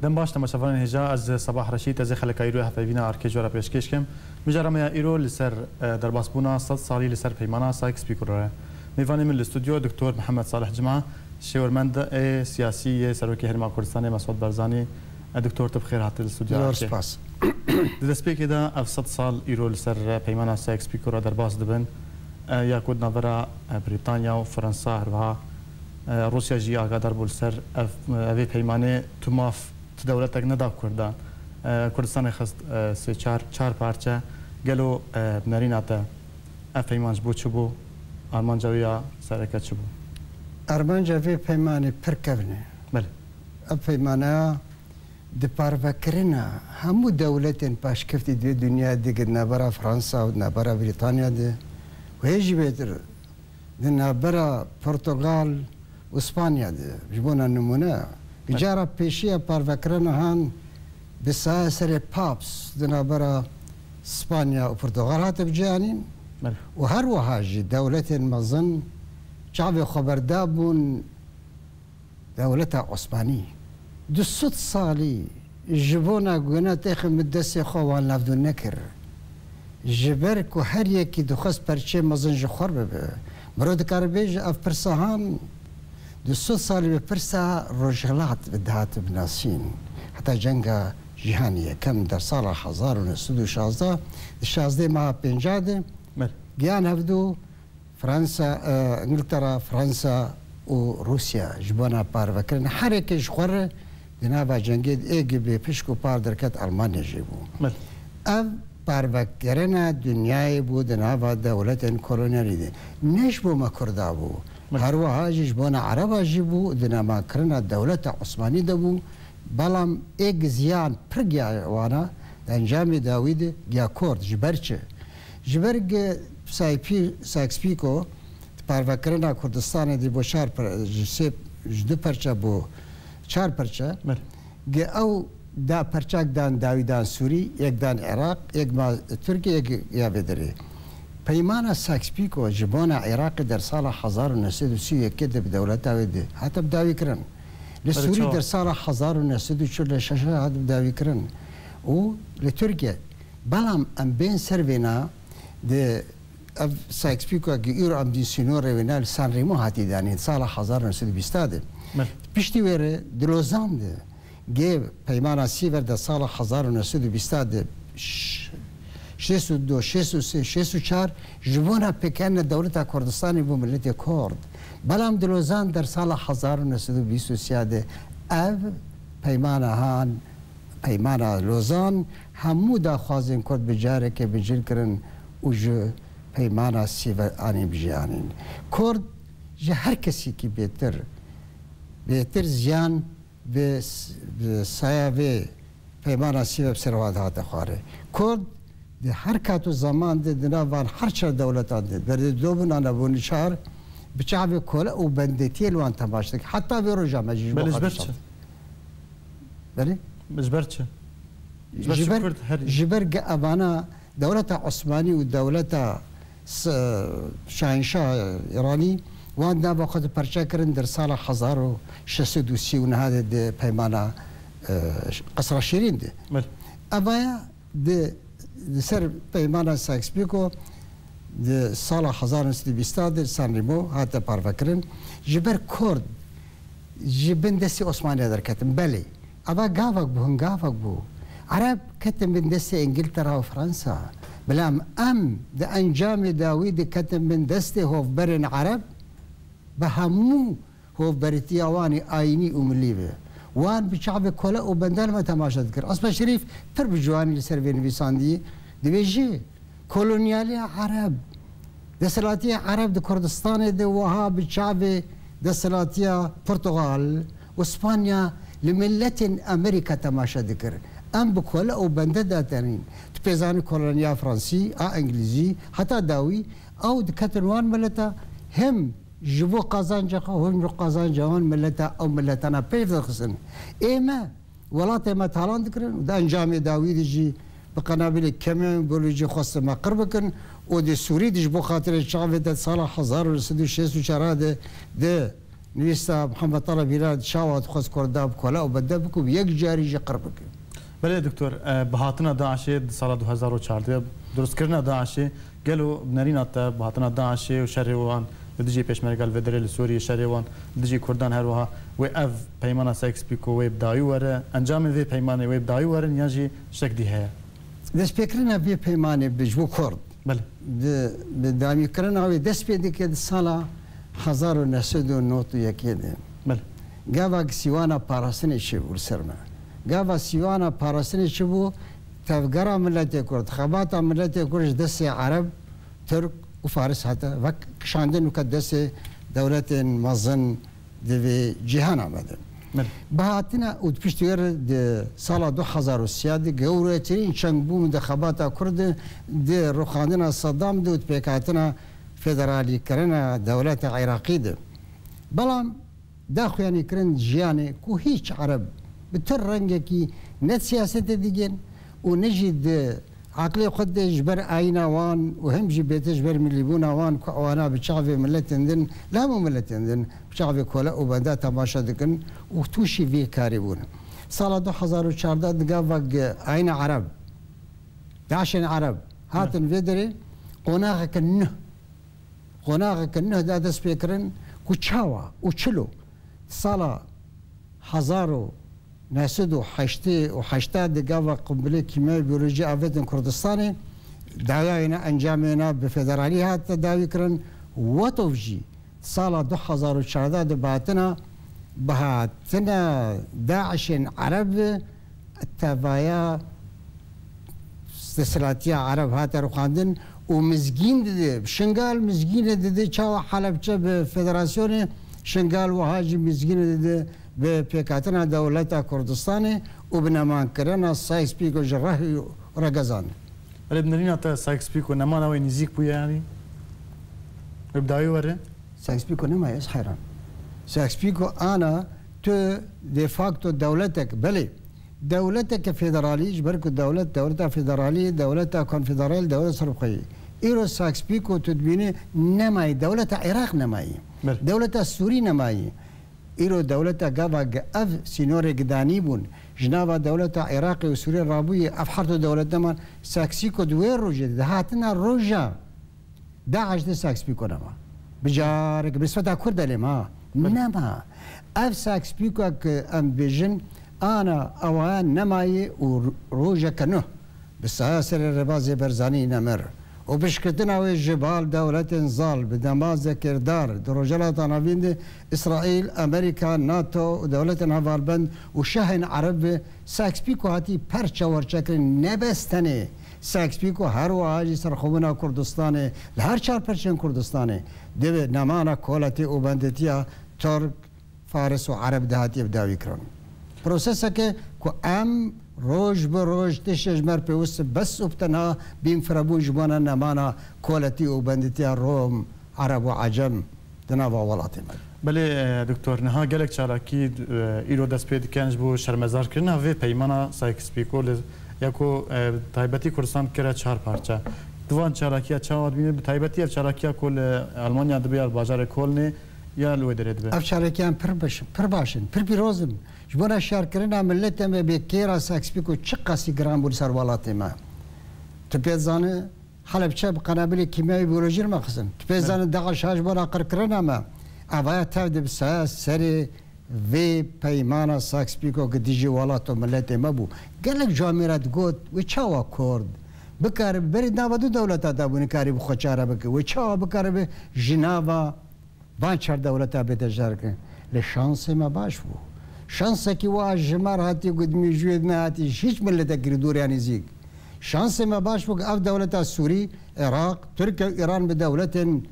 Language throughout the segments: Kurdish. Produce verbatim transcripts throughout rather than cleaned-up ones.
Dem baş temaşevanên hêja, ez Sabah Reşîd, ez ê xeleka îro hevpeyvîna Arke ji we re pêşkêş kim. Mijara me ya îro li ser, e, derbasbûna sed salî li ser peymana Sykes-Picot re. Mêvanê min li stûdyo Doktor Mihemed Salih Cima, şêwermendê siyasî yê Serokê Herêma Kurdistanê Mesûd Barzanî. E, Doktor, tu bi xêr hatî li stûdyoya Zor Arke. Spas. Di destpêkê de ev sed sal îro li ser, e, peymana Sykes-Picot re derbas dibin. E, ya ku di navbera, e, Brîtanya û Fransa, her wiha, e, Rûsya jî agadar bû li ser ev, e, evê peymanê tu maf tu dewletek neda Kurdan. E, Kurdistanê xist, e, sê çar, çar parçe. Gelo, e, nerîna te ev peyman ji bo çi bû? Armanca wê ya sereke çi bû? Armanca vê peymanê pir kevn e. Belê. Ev peymana di parvekirina hemû dewletên paşkeftî di vê dinyayê de, di navbera Fransa û di navbera Brîtanya de û hê jî bêtir di navbera Portugal û Spanya de, ji bona nimûne, Evet. cara pêşiya parvekirina han bi saya serê Paps di navbera Spanya û Portugal hate biciyanîn Evet. û her wiha jî dewletên mezin çavê xwe berda bûn dewleta Osmanî. Du sed salî ji bona ku ne têxin bi destê xwe wan levdûn nekir. Ji ber ku her yekî dixwest perçê mezin ji xwe bibe. Mirov dikare bêje ev pirsa han du sed salî bi pirsa Rojhilat bi dihat binasîn. Heta cenga cîhanê yekem der sala hezar û neh sed û şazdeh, di şazdeh meha pênca de Belê. giyan hevdu Fransa, e, Îngiltera, Fransa û Rûsya ji bona parvekirin her yekê ji xwe re di nava cengê de êk bê pişk û par derket Almanya jê bû. Belê. Ev parvekirina dinyayê bû di nava dewletên kolonyalî de. Ne ji bo me Kurda bû. Belê. Her wiha jî ji bona Ereba jî bû, di navakirina dewleta Osmanî de bû. Belam êk ziyan pir giya wana, di encamê dawî de giya Kurd. Ji ber çi? Ji ber ge Sykes-Picot di parvekirina Kurdistanê de bo çar per-, ji sê, ji du perçe bo çar perçe. Belê. Ge ew da perçak dan dawî dan Sûrî, yek dan Iraq, yek ma Tirkiye, yek ya vê derê. Peymana Sykes-Picot ji bona Iraqê der sala hezar û neh sed û sî û yekê de bi dewleta wê de hate bi dawî kirin. Li Belê, Sûrî çawa? der sala hezar û neh sed û çil û şeş hat bi dawî kirin. Û li Tirkiye. Belam em bên ser vêna di ev Sykes-Picot ki îro em dî sînorê wêna li Sanremo hatî danîn sala hezar û neh sed û bîst de. Belê. Piştî wê re di Lozan de gê peymana Sîver de sala hezar û neh sed û bîst de ş-, şêst û du, şêst û sê, şêst û çar ji bona pêkenine dewleta Kurdistanê bû milletê Kurd. Belam di Lozan der sala hezar û neh sed û bîst û sê de ev peymana han, peymana Lozan hemû daxwazên Kurd bi carekê bicil kirin û ji peymana Sîver anî bi jiyanîn. Kurd ji her kesekî bêtir, bêtir ziyan bi s-, bi saya vê peymana Sîve bi ser wan dihate xwarê. Kurd di her kat û zeman de di nav van her çar dewletan de berdê do bûn, ana bûn çar, bi çavê kole û bendetiyê li wan temaş dike. Heta vê roja me jî ji bo Belê, ji ber xatir çi? çav. Belê? Ji ber çi? Ji ber Ji çi ber, Kurd her ji ber ge evana dewleta Osmanî û dewleta s-, Şahinşa Îranî wan nava xwe di perçe kirin der sala hezar û şeş sed û sî û neh de di peymana, e, Qesra Şîrîn de. Belê. Evaya di, di ser peymana Sykes-Picot di sala hezar û neh sed û bîst de Sanremo hate parvekirin. Ji ber Kurd ji bin destê Osmaniya derketin. Belê. Eva gavek bû, hingavek bû. Ereb ketin bin destê Îngiltera û Fransa. Bila em, em di encamê dawî de ketin bin destê hovberên Ereb, bi hemû hovberitiya wan ê ayînî û milî be. Wan bi çavê kole û bende li me temaşe dikir. Esma Şerîf pir bi ciwanî li ser vê nivîsandî dibêje, Kolonyaliya Ereb, desthilatiya Ereb di Kurdistanê de wiha bi çavê desthilatiya Portugal û Spanya li miletên Amerîka temaşe dikir. Em bi kole û bende de tenîn. Tu pê zanî koloniya Fransî, a Îngilîzî, heta dawî ew diketin wan mileta, him ji bo qazanca xwe, him ji bo qazanca wan mileta, ew miletana pêş dixistin. Ê me Welatê me talan dikirin û di encamê dawî de jî bi qenabilê kemîyonên biyolojî xwestin me qir bikin û di Sûrî de ji bo xatirê çavê de sala hezar û neh sed û şêst û çar de di Nivîsa Mihemed Tala Bîra çawa dixwest Kurda bi kola û bende bike û bi yek carî jî qir bike. Belê doktor, e, bi hatina DAIŞê di sala du hezar û çardeh, dirustkirina DAIŞê, gelo bi nerîna te bi hatina DAIŞê û şerê wan li dijî pêşmerga li vê derê li Sûriyê, şerê wan li dijî Kurdan her wiha wê ev peymana Sykes-Picot wê bi dawî were, encamên vê peymanê wê bi dawî werin yan jî tiştek dî heye? Destpêkirina vê peymanê bi ji bo Kurd Belê. Di, di dawîkirina wê dest pê dike di sala hezar û neh sed û nod û yekê de. Belê. Gava sîwana parastinê çêbû li ser me. Gava sîwana parastinê çêbû, tevgera miletê Kurd, xebata miletê Kurd ji destê Ereb, Tirk û Faris hate vek kişandin û ket destê dewletên mezin di vê cîhana me de. Belê. Bi hatina û di piştî wê re di sala du hezar û sê de gewretirîn çengbûn di xebata Kurd de, di rûxandina Sedam de û di pêkhatina federalîkirina dewleta Iraqî de. Belam daxuyanîkirin jiyanê ku hîç Ereb bi tu rengekî ne di siyasetê digên û ne jî di aqlê xwe de ji ber ayîna wan û hem jî bêtir ji ber millîbûna wan ku ewana bi çavê miletên din, li hemû miletên din, bi çavê kole û benda temaşe dikin û tûşî vê karî bûn. Sala du hezar û çardeh di gava ayîna Ereb, DAIŞên Ereb hatin vê derê, qonaxeke nuh, qonaxeke nuh da dest pê kirin ku çawa û çilo sala hezar û neh sed û heştê û heşt de gava qumbilê kîmyayê biyolojî avêtin Kurdistanê, dawiyayê ne, encamê ne bi federalî hate dawî kirin. Wetof jî sala du hezar û çardeh de bihatina, bihatina DAIŞên Ereb tevaya desthilatîya Ereb hate rûxandin û mizgîn dide. Şingal mizgînê dide, çawa Helebçe bi federasyonê, Şingal wiha jî mizgînê dide bi pêkhatina dewleta Kurdistanê û bi nemankirina Sykes-Picot ji reh û regezan. Belê, bi nerîna te Sykes-Picot nemana wê nîzîk bûye, yanî wê bi dawî were? Sykes-Picot nemaye, ez heyran. Sykes-Picot ana tu de facto dewletek, belê, dewleteke federalî, ji ber ku dewlet, dewleta federalî, dewleta konfederal, dewleta serxweyî. Îro Sykes-Picot tu dibînî nemayî, dewleta Iraq nemayî, Belê. Dewleta Sûrî nemayî. Îro dewleta gava gi-, ev sînorê gidanî bûn. Ji nava dewleta Iraqê û Sûriyê rabûyî, ev her du dewlet neman. Sykes-Picot di wê rojê de, di hatina roja DAIŞ de Sykes-Picot nema. Bi careke, bi nisbeta Kurd de lê ma. Belê. Nema. Ev Sykes-Picot ku em bêjin, ana ewaya nemayê û rojeke nuh bi saya serê rêbazê Barzanî nemir û piştgirtina wê ji bal dewletên zal bi dema zekirdar di Rojhilata Navîn de Îsraîl, Amerîka, NATO û dewletên hevalbend û şahên Ereb ve Sykes-Picot hatî perçe werçekirin. Ne bes tenê Sykes-Picot, her wiha jî serxwebûna Kurdistanê li her çar perçên Kurdistanê di nemana koletî û bendetiya Tirk, Faris û Ereb de hatiye bi dawî kirin. Proseseke ku em roj bi roj tiştê ji me re pêwist e, bes û bi tenha bîn firebûn ji bona nemana koletî û bendetiya Rom, Ereb û Ecem di nava welatê me de. Belê, e, doktor, niha gelek çalakî, e, îro dest pê dikin ji bo şermezarkirina vê peymana Sykes-Picot li ya ku, e, taybetî Kurdistan kire çar parçe. Tu van çalakiya çawa dibînî? Bi taybetî ev çalakiya ku li Almanya dibe ya li bajarê Kolnê, ya li wê derê dibe? Ev çalakiyan pir baş, pir baş in, pir pîroz in. Ji bona şerkirina miletê me bê kêra Sykes-Picot çiqasî giran bû li ser welatê me. Tu pê dizanî Helebçe bi qenabilê kîmyayê biyolojî li me xistin. Tu pê Belê. dizanî DAIŞ ha ji bona qirkirina me. Evaya tev de bi saya serê vê peymana Sykes-Picot ku dijî welat û miletê me bû. Gelek camêra digot, wê çawa Kurd bikare bi berî nava du dewleta de bû, nikarî bi xwe çare bike. Wê çawa bikare bi ji nava van çar dewleta bête şerkirin. Lê şansê me baş bû. Şansekî wiha ji me re hatî ku di mêjûyê de nehatî ji hîç miletekî li dûr ya nêzîk. Şansê me baş bû ku ev dewleta Sûrî, Iraq, Tirkiye û Îran bi dewletên,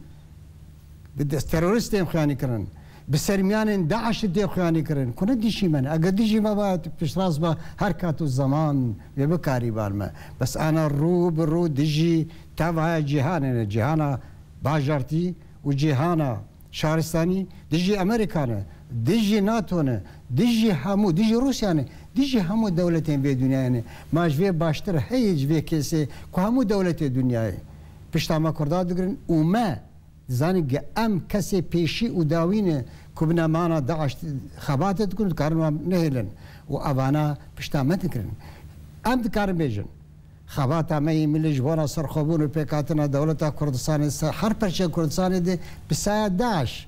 bi des-, terorîstên xwe yanî kirin. Bi sermiyanên DAIŞ tê xwe yanî kirin. Ku ne dijî me ne. Eger dijî me ba, piştrast ba, her kat û zeman wê bikarîban me. Bes ana rû bi rû dijî tevaya cîhanê ne. Cîhana bajartî û cîhana şaristanî dijî Amerîka ne, dijî NATO ne, dijî hemû, dijî Rûsya ne, dijî hemû dewletên vê dinyayê ne. Ma ji vê baştir heye ji vê kesê ku hemû dewletê dinyayê pişta me Kurda digirin û me dizanî ku em kesê pêşî û dawî ne Ku bi nemana DAIŞ xebatê dikin, dikarin wan nehêlin û evana pişta me digirin. Em dikarin bêjin, xebata me yê milî ji bona serxwebûn û pêkhatina dewleta Kurdistanê ser her perçeya Kurdistanê de bi saya DAIŞ.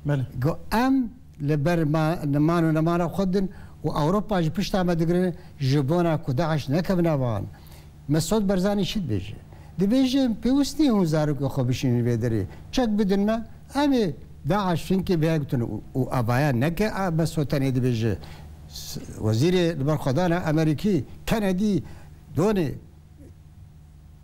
Belê. Ku em li ber ma-, neman û nemana xwe din û Ewropa ji pişta me digirin ji bona ku DAIŞ nekevin ava wan. Mesûd Barzanî çi dibêje? Dibêje, pêwîst nî hûn zarokê xwe bişînin vê derê. Çek bidin me, em ê DAIŞ finkê bihegtin û, û avaya neke, a, Mesûd tenê dibêje. S-, wezîrê li ber xwe dana Amerîkî, Kennedy, donê,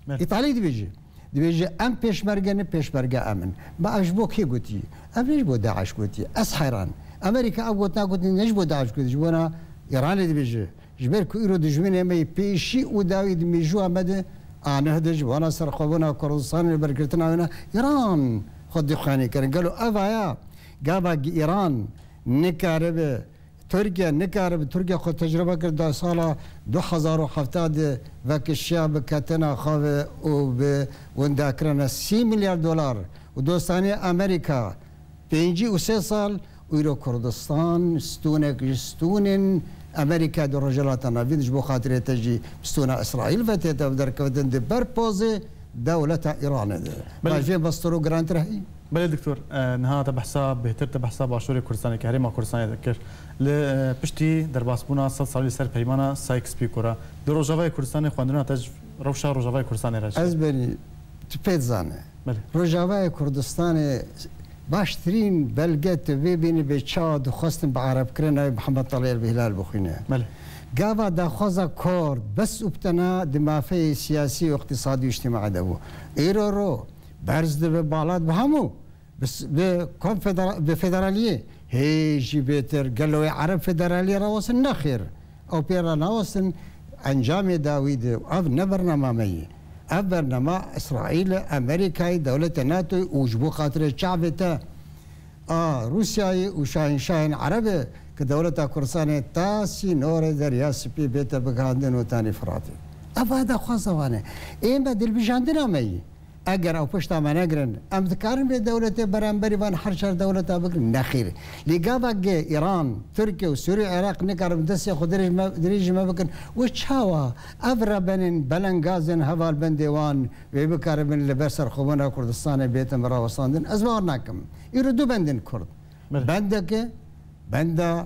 Belê. Îtalî dibêje. Dibêje, em pêşmerge ne, pêşmerge em in. Ma ev ji bo kê gotî? Ev ne ji bo DAIŞ gotî. Ez heyran. Amerîka ev gotina gotî, ne ji bo DAIŞ gotî, ji bona Îranê dibêje. Ji ber ku îro dijminê me yê pêşî û dawî di mêjûya me de aneh de ji wana serxwebûna Kurdistanê li bergirtina wêna Îran xwe dixwîne kirin. Gelo ev aya gava gi Îran nikaribe, Tirkiye nikaribe, Tirkiye xwe tecrube kir da sala du hezar û hevdeh de vekişiya bi ketina xwe ve û bi windakirina sî milyar dolar û dostanî Amerîka pêncî û sê sal û îro Kurdistan stûnek ji stûnên Amerîka di Rojhilata Navîn ji bo xatirê te jî stûna Îsraîl ve tê derketin di ber pozê dewleta Îranê de. Belê. Ma ji vê mestir û girantir heyî? Belê doktor, e, niha te behsa bêhtir te behsa başûrê Kurdistanê kir, herêma Kurdistanê de kir. Li, e, piştî derbasbûna sed salî li ser peymana Sykes-Picot re, di Rojavayê Kurdistanê xwendina te ji rewşa Rojavayê Kurdistanê re çi? Ez benî, tu pê dizane. Belê. Rojavayê Kurdistanê baştirîn belge tu vê bînî bê çawa dixwestin bi erebkirina wê Mihemed Talî Elbihîlal bixwîne. Belê. Gava daxwaza Kurd bes û bi tena di mafeyê siyasî û iqtîsadî û îctimaî de bû. Îro ro berz dibe bala dibe hemû bi s-, bi konfedera-, bi federaliyê. Hê jî bêtir gelo wê ereb federaliyê rawestin? Nexêr. Ew pê re nawestin, encamê dawî de, ev ne bernama me yî. Ev bernama Îsraîl e, Amerîkayê, dewletê NATOyê û ji bo xatirê çavê te a Rûsyayê û şahinşahên Ereb e ku dewleta Kurdistanê ta sînorê Derya Spî bête bigihandin û tanî Firatê. Ev a daxwaza wan e. Ê me dilbijandina me yî. Eger ew pişta me negirin, em dikarin vê dewletê beramberî van her çar dewleta bigirin? Nexêr. Lê gava ge Îran, Tirkiye û Sûriye û Iraq nikarin destê xwe dirêj me, dirêj ji me bikin, wê çawa ev rebenên belengazên hevalbendê wan wê bikaribin li ber serxwebûna Kurdistanê bêtin birawestandin? Ez bawer nakim. Îro du bendên Kurd. Belê. Bendeke, benda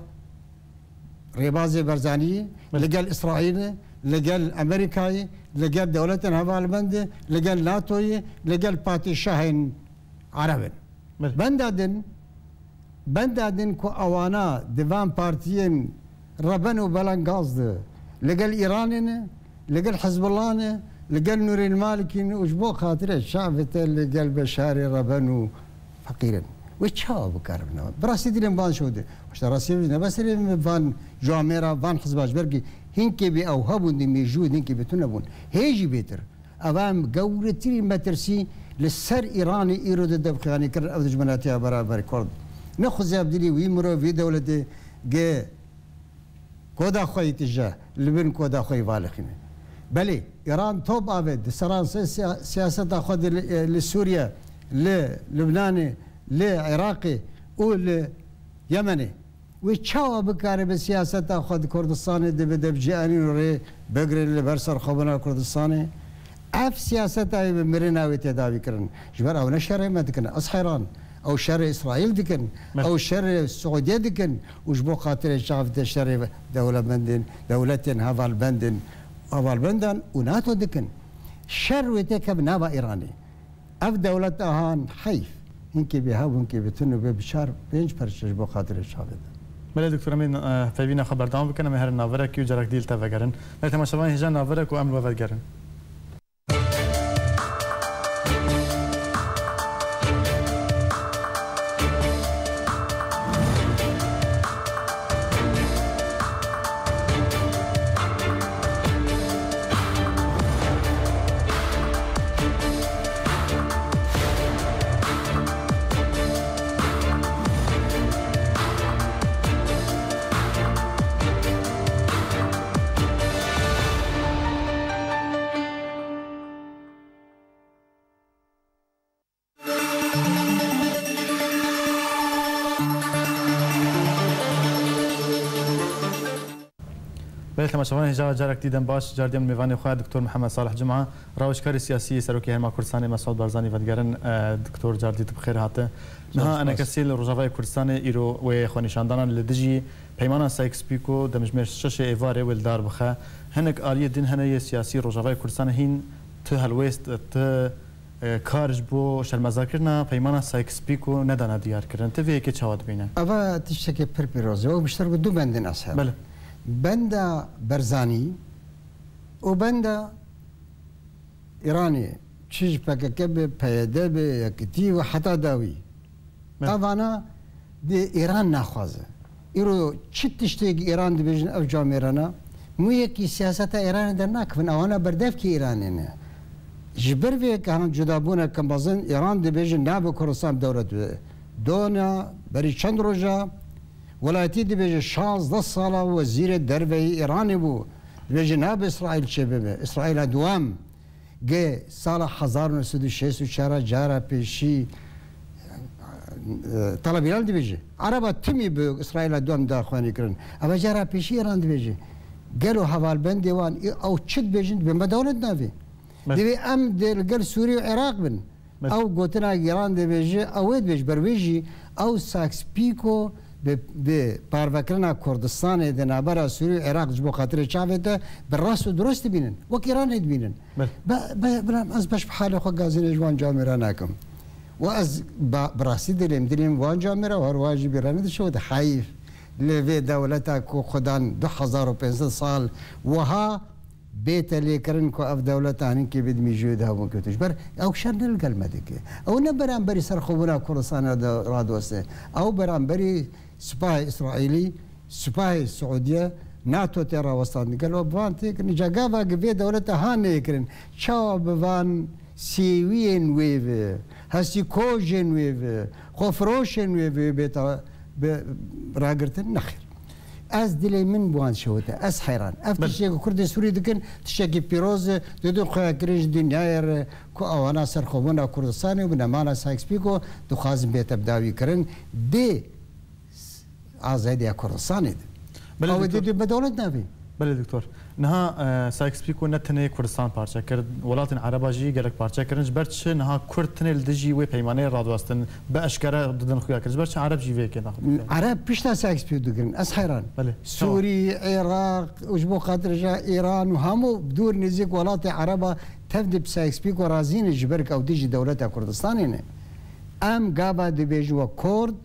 Rêbazê Barzanî, belê, li gel Îsraîlê, li gel Amerîkayê, li gel dewletên hevalbendê, li gel NATOyê, li gel padîşahên Ereb in. Belê. Benda din, benda din ku ewana di van partiyên reben û belengaz de li gel Îranê ne, li gel Hizbullah ne, li gel Nûrîn Malikî ne û ji bo xatirê çavê te li gel Beşarê reben û feqîr in. Wê çawa bikaribin? Bi rastî dilê min van şewde. Ji rastî ne bes dilê min van camêra van hizba, ji ber ku hinkê bê ew hebûn di mêjû, hinkê bê tune bûn. Hê jî bêtir. Ev em gewretirî metirsî li ser Îranê îro de debxiyanî kirin, ev dijminatiya beraber Kurd. Nexuziya bi dilê wî mirov, vî dewletê ge koda xwe yî tije, li bin koda xwe yî valixîne. Belê, Îran top ave di seranser siya-, siyaseta xwe de li, e, li Sûriye, li Lubnanê, li Iraqê û li Yemenê. Wê çawa bikaribe siyaseta xwe di Kurdistanê de bide bi cianî û rê bigire li ber serxwebûna Kurdistanê? Ev siyaseta wê bi mirina wê tê dawî kirin. Ji ber ew ne şerê me dikin. Ez heyran. Ew şerê Îsraîl dikin. Me- Ew şerê Siûdiye dikin. Û ji bo xatirê çav de şerê dewlemendên, dewletên hevalbendên, hevalbendan û NATO dikin. Şer wê tê keve nava Îranê. Ev dewleta han heyf. Hinkê bê hev, hinkê bê tune, bê bi çar, pênc perçe ji bo xatirê çavê de. Belê doktor, em ê, e, peyvîna xwe berdewam bikin, em ê herin naverekî û carek dî li te vegerin. Belê temaşevanên hêja naverek û em li we vedigerin. Belê, temaşevanên hêja, carek dî dem baş, cardiyan mêvanê xwe Doktor Mihemed Salih Cuma, rawêjkarê siyasî, Serokê Herêma Kurdistanê Mesûd Barzanî vedigerin. E, Doktor, cardî tu bi xêr hate. Niha enekesî li Rojavayê Kurdistanê îro wê xwenîşandana li dijî Peymana Sykes-Picot demjimêr şeşê êvarê wê li dar bixe. Hinek aliyê din hene yê siyasî Rojavayê Kurdistanê hîn tu helwêst, tu, e, kar ji bo şermezarkirina Peymana Sykes-Picot nedane diyarkirin. Tu vê yekê çawa dibîne? Eva tiştekê pir pîroz e. Ew bi ji te re du bendên ez hebin. Belê. Benda Barzanî û benda Îranê, çi ji P K K be, P Y D be, Yekitî û heta dawî. Me- Evana dê Îran naxwaze. Îro çi tiştê Îran dibêjin ev camêrana? Mûyekî siyaseta Îranê dernakevin, ewana berdevkê Îranê ne. Ji ber vê yekê han cudabûnek mezin Îran dibêjin nabe Kurdistan dewlet be. Dona berî çend roja welatî dibêje şazdeh sala wezîrê derveyî Îranê bû. Dibêje nabe Îsraîl çêbibe. Îsraîla duwem. Ge sala hezar û neh sed û şêst û çar cara pêşî, e, Talebîran dibêje. Ereba timî bi Îsraîla duwem daxuyanî kirin. Eva cara pêşî Îran dibêje. Gelo hevalbendê wan, ê, ew çi dibêjin, dibê me dewlet navê. Me- Divê em de li gel Sûrî û Iraq bin. Me- Ew gotina Îran dibêje, ew ê dibêje, ber wê jî ew Sykes-Picot bi, bi parvekirina Kurdistanê di navbera Sûrî û Iraq ji bo xatirê çavê te bi rast û durust dibînin. Wek Îranê dibînin. Belê. Be, be, bila ez beş bi halê xwe gazînê ji wan camêra nakim. Û ez ba, bi rastî dilêm, dilêm wan camêra û her wiha jî bîranê dişewite. Heyf. Li vê dewleta ku xudan du hezar û pênc sed sal wiha bête lêkirin ku ev dewleta hinkê bê di mîjûyê de hebûn kewtî. Ji ber ew şer ne li gel me dike. Ew ne beramberî serxwebûna Kurdistanê de radiweste. Ew beramberî Sipahê Îsraîlî, sipahê Siûdiye, NATO tê rawestandin. Gelo bi van tê kirin? Îca gava gi vê dewleta ha neyê kirin, çawa bi van sêwiyên wê ve, hestîkojên wê ve, xwefiroşên wê ve bête bi ragirtin? Nexêr. Ez dilê min bi wan şewite. Ez heyran. Ev Belê. Tiştekî Kurdê Sûrî dikin, tiştekî pîroz e, didin xuyakirin ji dinyayê re ku ewana serxwebûna Kurdistanê û binemana Sykes-Picot dixwazin bête bidawî kirin. Dê azadiya Kurdistanê de. Belê, Ew ê doktor. Dê, dê me dewlet navê. Belê, doktor. Niha, e, Sykes-Picot ne tenê Kurdistan parçe kir, welatên Ereba jî gelek parçe kirin. Ji ber çi niha Kurd tenê li dijî wê peymanê radiwestin, bi eşkere didin xuya kir? Ji ber çi Ereb jî vê yekê naxwe? Ereb pişta Sykes-Picot digirin. Ez heyran. Belê. Sûrî, Iraq û ji bo xatirê ja Îran û hemû dûr nêzîk welatê Ereba tev di Sykes-Picot razî ne ji ber ku ew dijî dewleta Kurdistanê ne. Em gava dibêjin we Kurd,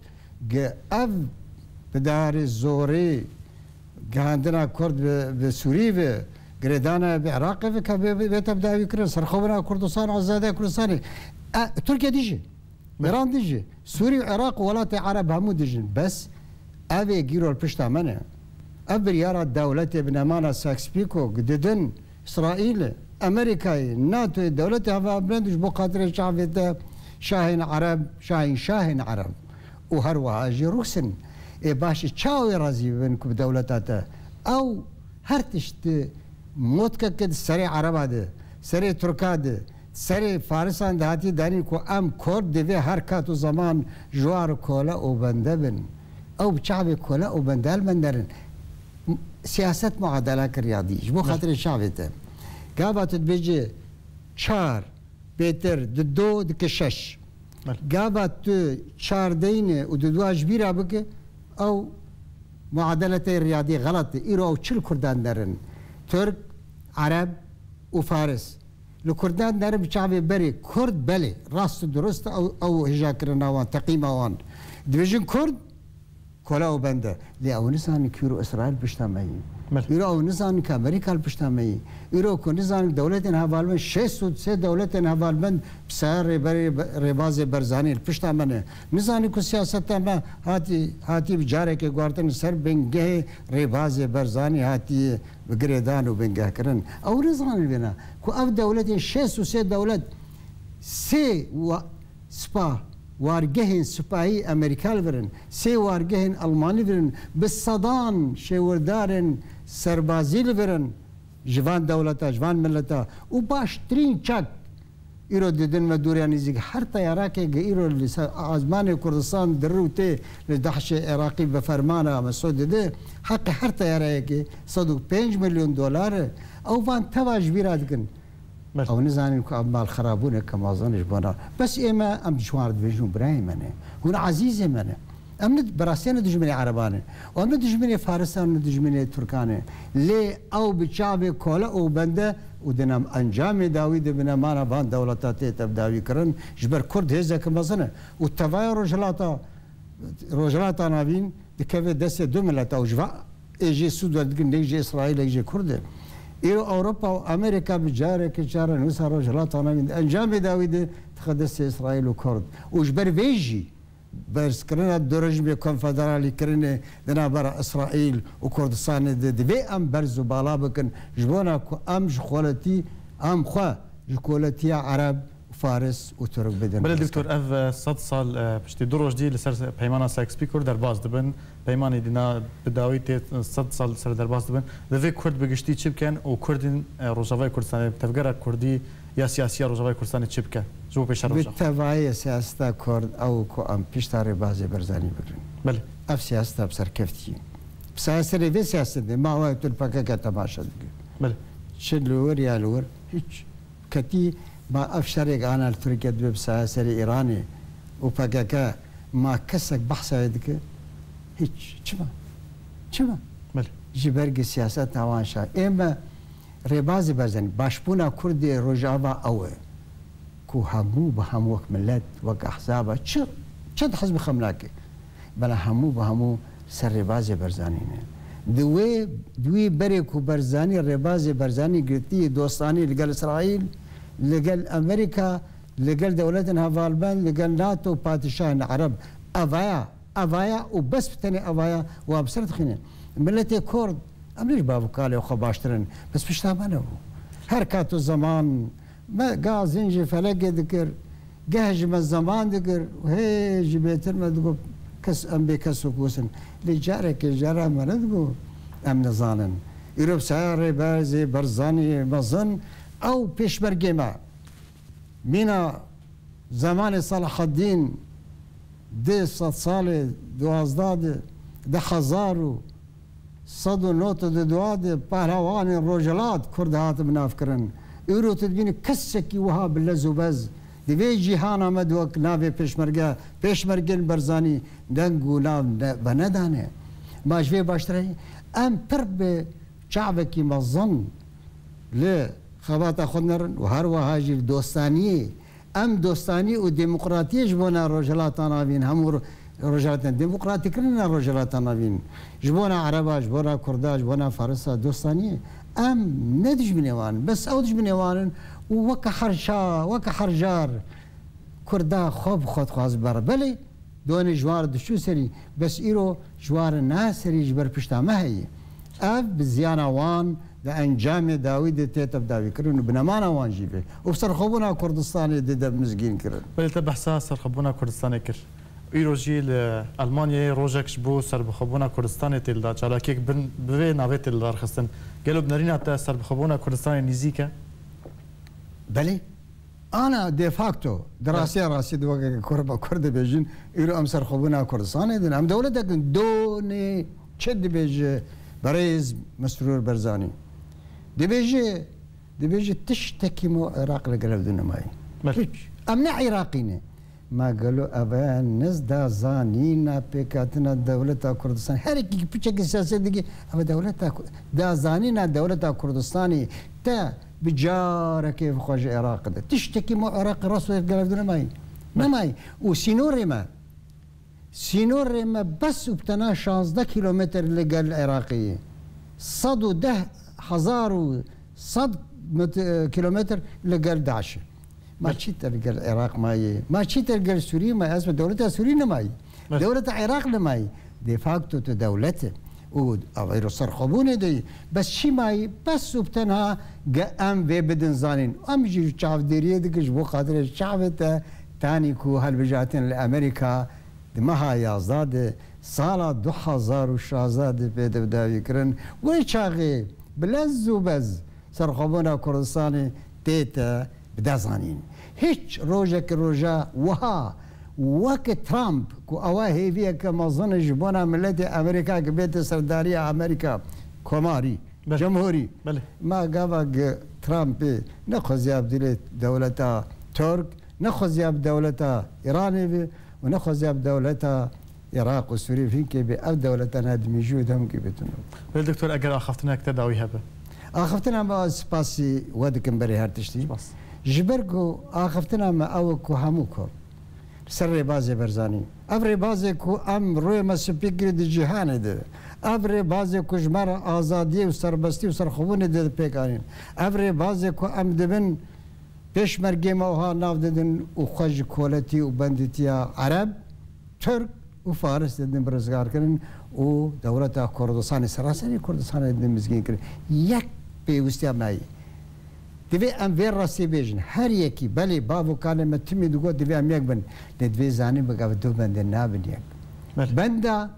Ge ev bi darê zorê gihandina Kurd bi, bi Sûrî ve, girêdana bi Iraqê ve, ke bê, bê, bête bi dawî kirin, serxwebûna Kurdistan, azadiya Kurdistanê. E, Tirkiye dijî, Me- Îran dijî, Sûrî û Iraq û welatê Ereb hemû dijîn. Bes ev ê gîro li pişta me ne. Ev biryara dewletê binemana Sykes-Picot didin, Îsraîlê, Amerîkayê, NATOyê, dewletê hevalbend ji bo xatirê çavê te şahên Ereb, şahên şahên Ereb û her wiha jî Rûs in. Ê baş e, çawa wê razî bibin ku bi dewleta te? Ew her tişt di motkeke di serê Ereba de, serê Tirka de, serê Farisan de hatî danîn ku em Kurd divê her kat û zeman ji wan re kole û bende bin. Ew bi çavê kole û bende li me nerin. Siyaset muadele kiriya dî. Ji bo Belê. Xatirê çavê te. Gava tu dibêjî çar bêtir di do dike şeş. Belê. Gava tu çar deyne û di dua ji bîra bike, ew muadele te riyadî xelet e. Îro ew çil Kurdan derin. Tirk, Ereb û Faris. Li Kurdan derin bi çavê berê. Kurd belê. Rast û durust ew, ew hêjakirina wan, teqîma wan. Dibêjin Kurd, Kola û bende. Lê ew nizanin ku îro Îsraîl pişta me yî. Belê. Îro ew nizanin ku Amerîka li pişta me yî. Îro ku nizanin dewletên hevalbend, şêst û sê dewletên hevalbend bi ser rêberê, rêbazê Barzanî li pişta me ne. Nizanin ku siyaseta me hatî, hatî bi carekê guhartin li ser bingehê rêbazê Barzanî hatiye bi girêdan û bingehkirin. Ew nizanin vêna ku ev dewletên şêst û sê dewlet sê wa-, Spa, wargehên sipahî Amerîka li vir in, sê wargehên Almanî vir in, bi sedan şêwirdarên serbazî li vir in ji van dewleta, ji van mileta û baştirîn çek Îro didin me dûriya nêzîk her teyarekê ge îro li ser azmanê Kurdistan diri û tê li DAIŞê Iraqî bi fermana Mesûd didi, heqê her teyareyekê sed û pênc milyon dolar e. Ew van teva ji bîra dikin. Belê. Ew nizanin ku ev mal xerabûneke mezin ji bona. Bes ê me, em ji wan re dibêjin birayê me ne. Hûn ezîzê me ne. Em ne, bi rastiya ne dijminê Ereban e. Û em ne dijminê Farisan, ne dijminê Tirkan e. Lê ew bi çavê kole û bende û di nem encamê dawî de binemana van dewleta tê tevdawî kirin, ji ber Kurd hêzeke mezin e. Û tevaya Rojhilata, Rojhilata Navîn dikeve destê du mileta û ji va ê jê sûd werdigirin, neyk ji Îsraîl, neyk ji Kurd e. Îro Ewropa û Amerîka bi carekê cara nûsa Rojhilata Navîn di encamê dawî de dixe destê Îsraîl û Kurd. Û ji ber vê jî berzkirina du rejimê konfederalî kirinê di navbera Îsraîl û Kurdistanê de divê em berz û bala bikin, ji bona ku em ji xoletî, em xwe ji koletiya Ereb, Faris û Tirk bidin. Belê, rêzgirtin. Doktor, ev, e, sed sal, e, piştî du roj dî li ser Peymana Sykes-Picot derbas dibin. Peymanê dîna bi dawî tê sed sal li ser derbas dibin. Divê Kurd bi giştî çi bikin û Kurdên, e, Rojavayê Kurdistanê, tevgera Kurdî ya siyasî ya Rojavayê Kurdistanê çi bikin? Ji bo pêşeroja. Bi tevayê siyaseta Kurd ew ku em pişta rêbazê Barzanî bigirin. Belê. Ev siyaseta bi serkeftî ye. Bi serê vê siyasetê ma ew tu li P K K temaşe dike. Belê. Çi li wir ya li wir, hiç. Ketî ma ev şerê ana li Tirkiye dibe bi saya serê Îranê û P K K, ma kesek behsa wê dike? Hiç. Çima? Çima? Belê. Ji ber ku siyaseta wan şa. Ê me rêbazê Barzanî, başbûna Kurdê Rojava ew e ku hemû bi hemû wek milet, wek ehzaba, çi, çend hizb xem nake. Bela hemû bi hemû ser rêbazê Barzanî ne. Di wê, di wî berê ku Barzanî, rêbazê Barzanî girtiye dostanî li gel Îsraîl, li gel Amerîka, li gel dewletên hevalbend, li gel NATO û padişahên Ereb. Evaya, evaya û bes bi tenê evaya wa bi ser dixîne. Miletê Kurd, em ne ji bav û kalê xwe baştir in, bes pişta me nebû. Her kat û zeman me gazin ji felekê dikir, geh ji me zeman dikir û hê jî bêtir me digot, kes em bê kes û kûs in. Lê carekê cara me nedigot, em nizanin. Îro bi saya rêbazê Barzanî mezin ew pêşmergê me. Mîna zemanê Selahaddîn di sed salê duwazdeh de, di hezar û sed û nod û du de pehlewanên Rojhilat Kurd hatin binavkirin. Îro tu dibînî kesekî wiha bi lez û bez di vê cîhana me de wek navê pêşmerge, pêşmergên Barzanî deng û nav ne, venedane. Ma ji vê baştir heye? Em pir bi çavekî mezin li xebata xwe nerin û her wiha jî li dostaniyê Em dostanî û demokratiyê ji bona Rojhilata Navîn, hemû ro-, Rojhilata, demokratîkirina Rojhilata Navîn, ji bona Ereba, ji bona Kurda, ji bona Farisa, dostaniyê. Em ne dijminê wan in, bes ew dijminê wan in û weke her şa-, weke her car Kurda xwe bi xwe dixwaz bere. Belê, Donê ji wan re diçû serî, bes îro ji wan re naserî ji ber pişta me heye. Ev bi ziyana wan di encamê dawî de tê tevdawîkirin û bi nemana wan jî be. Û bi serxwebûna Kurdistanê dide mizgîn kirin. Belê te behsa serxwebûna Kurdistanê kir. Îro jî li Elmanyayê rojek ji bo serbixwebûna Kurdistanê tê li da, çalakiyek bin bi vê navê tê li dar xistin. Gelo bi nerîna te serbixwebûna Kurdistanê nîzîk e? Belê. Ana de facto, di rastiya rastî de weke Kurd, Kurd dibêjin, îro em serxwebûna Kurdistanê din, em dewletek din. Donê çi dibêje berêz Mesrûr Barzanî? Dibêje, dibêje tiştekî me û Iraq li gel ev du nemayî. Belê. Hiç. Em ne Iraqî ne. Ma gelo ev e niz da zanîna pêkhatina dewleta Kurdistan? Her yekî piçekî siyaset dike, ev e dewleta Ku-, da zanîna dewleta Kurdistanê te bi carekê bixwe ji Iraqê de. Tiştekî me Iraqê rast û gel ev du nemayî. Belê. Nemayî. Û sînorê me, sînorê me bes û bi tena şazdeh kîlometr li gel Iraqê ye. Sed û deh hezar û sed met-, e, kîlometr li gel DAIŞ e. Ma Belê. Çîtir gel Iraq mayî? Ma çîtir gel Sûrî mayî? Ez bi dewleta Sûrî nemayî. Belê. Dewleta Iraq nemayî. De facto tu dewlet e. Û ev îro serxwebûnê de yî. Bes çi mayî? Bes û bi tenha ge em vê bidin zanîn. Em jî çavdêriyê dikin ji bo xatirê çavê te tanî ku hilbijartin li Amerîka di meha yazdeh de sala du hezar û şazdeh de pê de dawî kirin. Wê çaxê bi lez û bez serxwebûna Kurdistanê tête Bi dest zanîn. Hiç rojekî roja wiha weke Trump ku ewa hêviyeke mezin ji bona miletê Amerîka ki bête serdariya Amerîka komarî, Belê. cemhurî. Belê. Ma gava gi Trumpê nexweziya bi dilê dewleta Tirk, nexweziya bi dewleta Îranê bi û nexweziya bi dewleta Iraq û Sûrî hinkê bi ev dewleta ne dimîjû de hinkê bitin. Wê doktor, eger axaftinek te dawî hebe? Axaftina me, spasî we dikim berê her tiştî. Spas. Ji ber ku axaftina me ew e ku hemû ku li ser rêbazê Berzanî. Ev rêbazê ku em rûyê me spî kir di cîhanê de. Ev rêbazê ku ji me re azadiyê û serbestî û serxwebûnê de pêk anîn. Ev rêbazê ku em dibin pêşmergê me wiha nav didin û xwe ji koletî û bendîtiya Ereb, Tirk û Faris didin bi rizgar kirin û dewleta Kurdistanê, seraserî Kurdistanê didin mizgîn kirin. Yek pêwistiya me ye. Divê em vê rastî bêjin. Her yekî, belê, bav û kalê me timî digot divê em yek bin. Lê divê zanîn bike ev du bendê nabin yek. Belê. Benda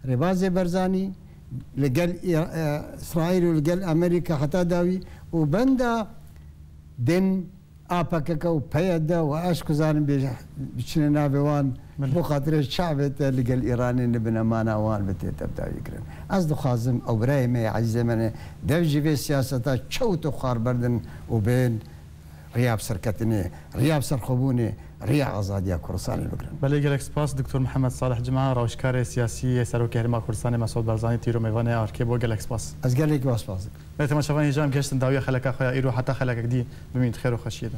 Rêbazê Berzanî li gel Î-, e, Îsraîl û li gel Amerîka heta dawî û benda din A P K K û P Y D û ez ku zanim bê-, biçine navê wan Belê. bo xatirê çavê te li gel Îranê nibine mana wan bi tê tevdawî kirin. Ez dixwazim ew birayê me yê ezîzê me ne dev jî vê siyaseta çewt û xwar berdin û bên riya bi serketinê, riya bi serxwebûnê, riya azadiya Kurdistanê bigirin. Belê, gelek spas. Doktor Mihemed Salih Cima, rawişkarê siyasî yê Serokê Herêma Kurdistanê Mesûd Barzanî, tîr û mêvanê Arkê bû. Gelek spas. Ez gelekî we spas dikim. Belê, temaşevanên hêja, em gehiştin dawiya xeleka xwe ya îro, heta xelekek dî bimînin di xêr û xweşiyê de.